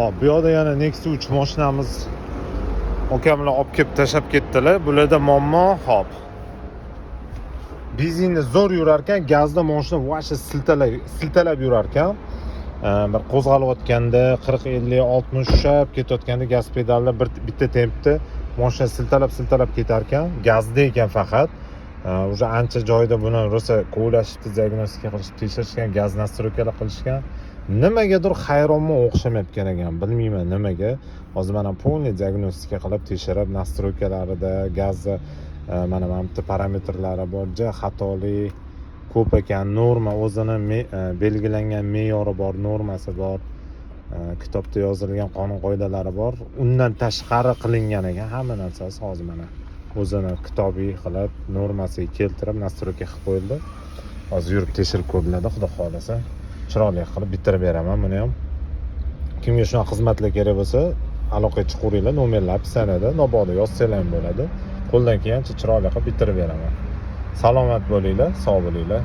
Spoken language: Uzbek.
Hop, bu yoqda yana Nexia 3 mashinamiz, ukamlar olib kelib tashlab ketdilar. Bularda muammo, hop. Benzinni zo'r yurar ekan, gazda mashina вообще siltalab siltalab yurar ekan. Bir qo'zg'alayotganda 40, 50, 60 ushlab ketayotganda gaz pedalida bir bitta tempda mashina siltalab siltalab ketar ekan. Gazda ekan faqat. Уже ancha joyda buni rosa kovlashibdi, diagnostika qilishib, tekshirishgan, gaz настройка lar qilishgan. Nimagadir, hayronman, o'xshamayotgan ekan, bilmayman nimaga. Hozir mana полный diagnostika qilib, tekshirib, настройка larida gazni mana bitta parametrlari bor, ja xatolik ko'p ekan. Norma, o'zini belgilangan me'yori bor, normasi bor, kitobda yozilgan qonun qoidalari bor, undan tashqari qilingan ekan hamma narsasi. Hozir mana o'zini kitobiy qilib, normasiga keltirib, настройка qilib qo'yildi. Hozir yurib tekshirib ko'riladi, xudo xohlasa, chiroyli qilib bitirib beraman buni ham. Kimga shunaqa xizmatlar kerak bo'lsa, aloqaga chiqaveringlar, nomerlar описание da, mabodo yozsanglar ham bo'ladi. Qo'ldan kelgancha chiroyli qilib bitirib beraman. Salomat bo'linglar, sog' bo'linglar.